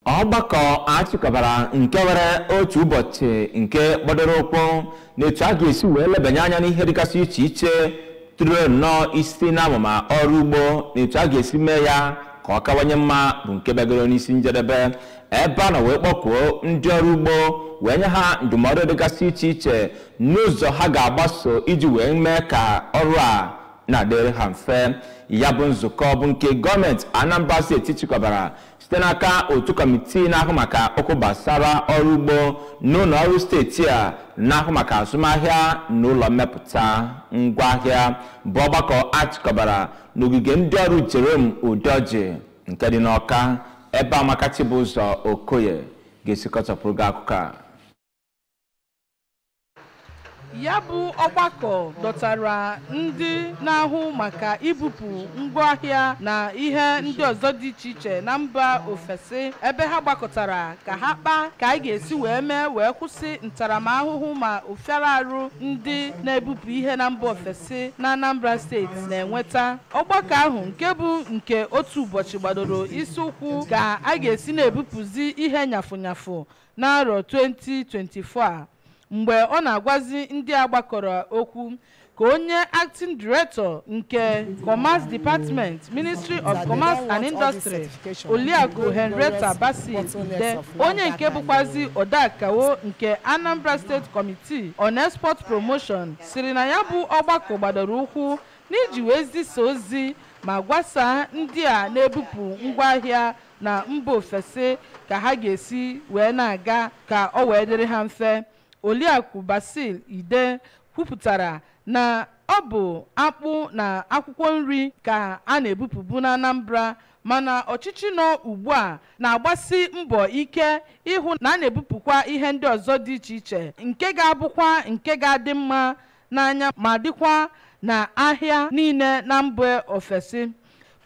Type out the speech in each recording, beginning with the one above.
Ọgbakọ achịkọbara nke nwere otu ụbọchị nke gbadoro ụkwụ n'etu a ga-esi wee lebanye anya n'ihe dịgasị iche iche tụrụ nnọọ isi n'amụma ọrụ ugbo na etu a ga-esi mee ya ka ọ kawanye mma bụ nke bịagoro n'isi njedebe, ebe a nọ wee kpọkuo ndị ọrụ ugbo wee nye ha ndụmọdụ dịgasị iche iche n'ụzọ ha ga-agbaso iji wee mee ka ọrụ a na-adịrị ha mfe. Ya bụ nzukọ bụ nke gọọmenti Anambra Steeti chịkọbara site n'aka otu kọmitii na-ahụ maka okwu gbasara ọrụ ugbo n'ụlọ ọrụ steeti a na-ahụ maka azụmahịa na ụlọ mmepụta ngwaahịa, bụ ọgbakọ achịkọbara n'ogige ndị ọrụ Jerome Udoji nke dị n'Ọka, ebe Amaka Chibụzọ Okoye ga-esikọtọpụrụ gị akụkọ a. Ya bụ ọgbakọ dọtara ndị na-ahụ maka ibupụ ngwaahịa na ihe ndị ọzọ dị iche iche na mba ofesi, ebe ha gbakọtara ka ha kpaa ka a ga-esi wee mee wee kwụsị ntaramahụhụ ma ụfịara arụ ndị na-ebupụ ihe na mba ofesi na Anambra Steeti na-enweta. Ọgbakọ ahụ nke bụ nke otu ụbọchị gbadoro isi ụkwụ ka a ga-esi na-ebupụzi ihe nyafụnyafụ n'arọ 2024 a. Mgbe ọ na-agwazi ndị a gbakọrọ okwu, ka onye acting director nke Commerce Department, Ministry of Commerce and Industry, Oliakụ Henrietta Basil Ide, onye nke bụkwazi odeakawo nke Anambra State Committee on Export Promotion, siri na ya bụ ọgbakọ gbadoro ụkwụ n'iji wee zisa ozi ma gwasaa ndị a na-ebupụ ngwaahịa na mba ofesi ka ha ga-esi wee na-aga ka ọ wee dịrị ha mfe. Oliakụ Basil Ide kwupụtara na ọ bụ akpụ na akwụkwọ nri ka a na-ebupụbu na Anambra, mana ọchịchị nọ ugbu a na-agbasi mbọ ike ịhụ na a na-ebupụkwa ihe ndị ọzọ dị iche iche nke ga-abụkwa nke ga-adị mma n'anya ma dịkwa na ahịa niile na mba ofesi.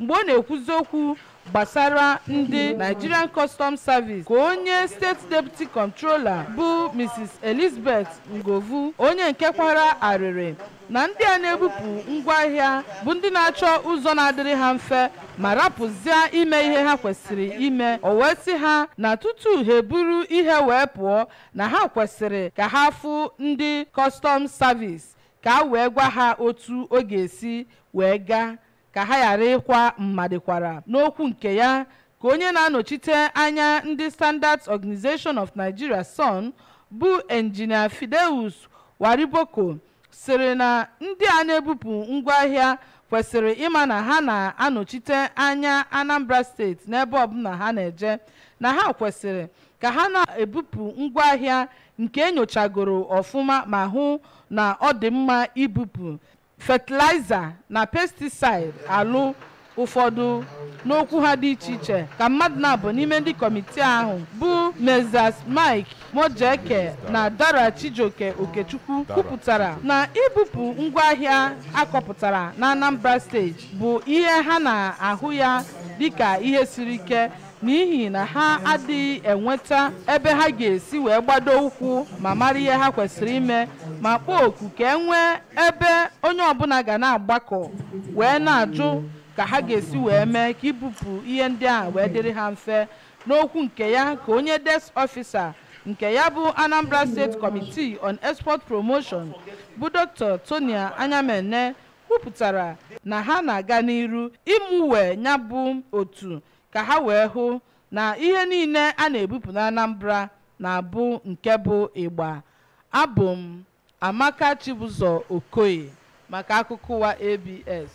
Mgbe ọ na-ekwuzi okwu gbasara ndị Nigerian Customs Service, ka onye State Deputy Controller bụ Mrs. Elizabeth Ngovu, onye nke kwara arịrị na ndị a na-ebupụ ngwaahịa bụ ndị na-achọ ụzọ na-adịrị ha mfe ma rapụzie ime ihe ha kwesịrị ime, o wee sị ha na tutu ha eburu ihe wee pụọ na ha kwesịrị ka ha fụ ndị Customs Service ka a wee gwa ha otu ọ ga-esi wee gaa ka ha ghara ịkwa mmadịkwara. N'okwu nke ya, ka onye na-anọchite anya ndị Standards Organization of Nigeria SON bụ Engineer Fideus Wariboko sịrị na ndị a na-ebupụ ngwaahịa kwesịrị ịma na ha na-anọchite anya Anambra Steeti n'ebe ọbụla ha na-eje, na ha kwesịrị ka ha na-ebupụ ngwaahịa nke enyochagoro ọfụma ma hụ na ọ dị mma ibupụ fertilizer na pesticide alụ ụfọdụ. N'okwu ha dị iche iche, ka mmadụ na-abụ n'ime ndị kọmitii ahụ bụ Messrs Mike Mojeke na Dara Chijioke Okechukwu kwupụtara na ibupụ ngwaahịa akọpụtara na Anambra Steeti bụ ihe ha na-ahụ ya dịka ihe siri ike, n'ihi na ha adịghị enweta ebe ha ga-esi wee gbado ụkwụ ma mara ihe ha kwesịrị ime, ma kpọọ oku ka e nwee ebe onye ọbụla ga na-agbakọ wee na-ajụ ka ha ga-esi wee mee ka ibupụ ihe ndị a wee dịrị ha mfe. N'okwu nke ya, ka onye desk officer nke ya bụ Anambra State Committee on Export Promotion bụ Dr. Tonia Anyamene kwupụtara na ha na-aga n'iru ịmụwe ya bụ otu ka ha wee hụ na ihe niile a na-ebupụ na Anambra na-abụ nke bụ ịgba. Abụ m Amaka Chibụzọ Okoye maka akụkọ ụwa ABS.